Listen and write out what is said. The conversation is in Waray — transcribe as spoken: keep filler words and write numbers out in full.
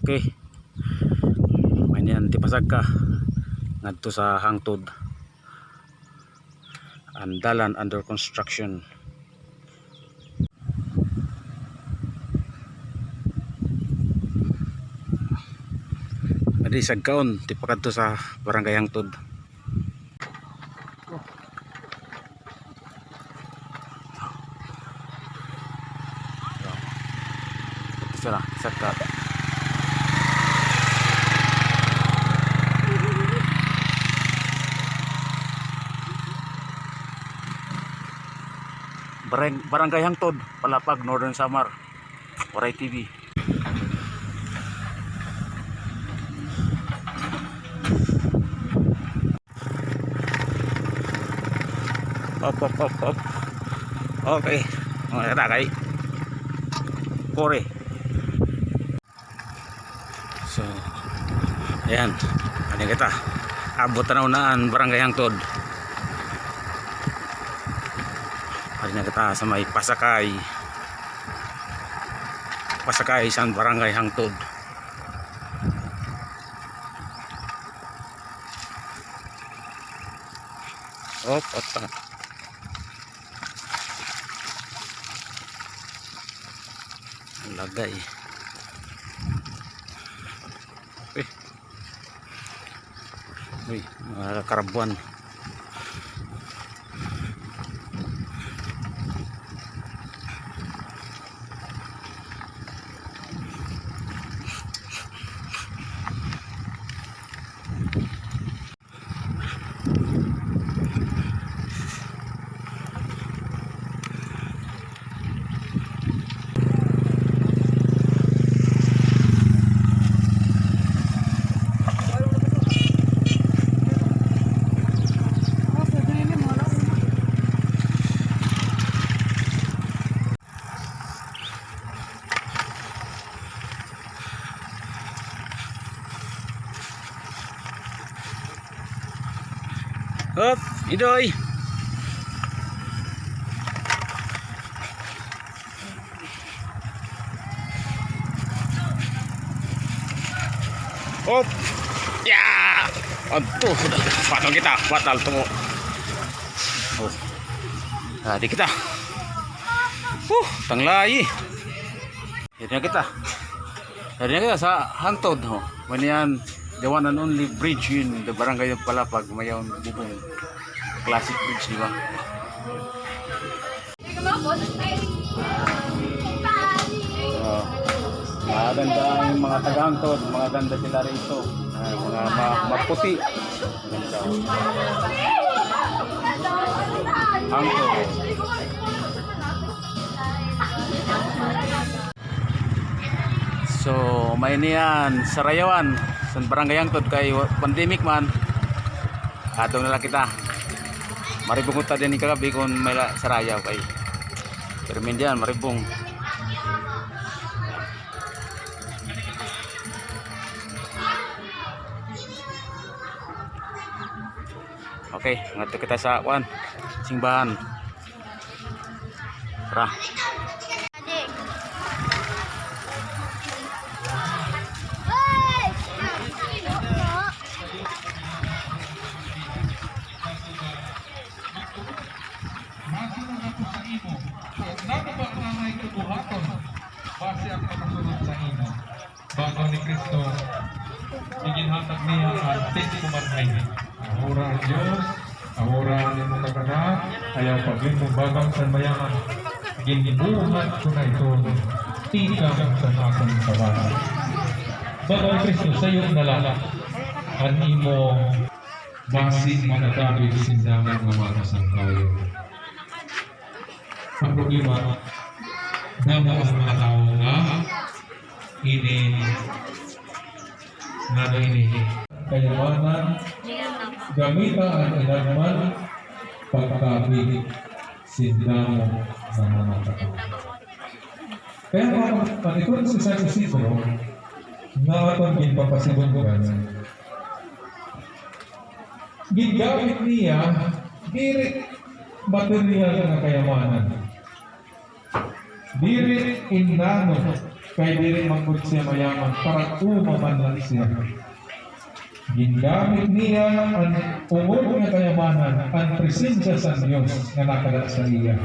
Okay. May niyan tipasagka ngadto sa hangtod. An dalan under construction. Adi sagkaon tipakadto sa Barangay Hangtod. Sira, saka. Barang-, Barangay Hangtod, Palapag, Northern Samar. Waray T V. Op, op, op, op. Okay. Mga katakay. Kore. So, ayan. Adi na kita. Abot na una an Barangay Hangtod. Adi na kita sa may pasakay. Pasakay sa Barangay Hangtod. Op, ata. Lagay. Uy. Uy, mga kakarabuan. Hop, Idoy. Hop. Ya. Adto. Batal kita. Batal to. Oh. Ah, di kita. Huh, tanglay. Adi na kita. Adi na kita sa hangtod, ho. May niyan, the one and only bridge in the barangay of Palapag, mayaon bubong. Classic bridge, di ba? Oh. Maganda ang mga taga-hangtod, maganda sila rito. Ah, mga ma-, maputi. Maganda. Hangtod. So, may niyan, sarayawan, sa barangay Hangtod kay wa-, pandemic man. Ato na lang kita. Maribong ta din kagabi kung may la-, sarayaw kay. Pero mindiyan, maribong. Okay, ngadto kita sa, kuan, simbahan. Tara. Basi ako makasunod sa imo. Bagaw ni Cristo, iginhatag niya an Ten Commandment. Ahura an Dios, ahura an imo kag-anak, ayaw paglindong bagaw san mayaman. Ginbuhat ko na iton tikang san akon kabahin. Bagaw ni Cristo, sayo na la an imo basi makadapit sin damo nga mga kasangkayan. An problema, damo an mga tawo nga ini, nga ini. Kayamanan, gamita an inagman, pagkabig sin damo nga mga tawo. Kaya mga, manikod si San Isidro, nga aton ginpapasibungan, gingamit niya, diri material nga kayamanan. Diri inano Kay diri man gud siya mayaman, para umaman la siya. Gingamit niya an ungod nga kayamanan, an presensya san Dios nga nakada sa iya.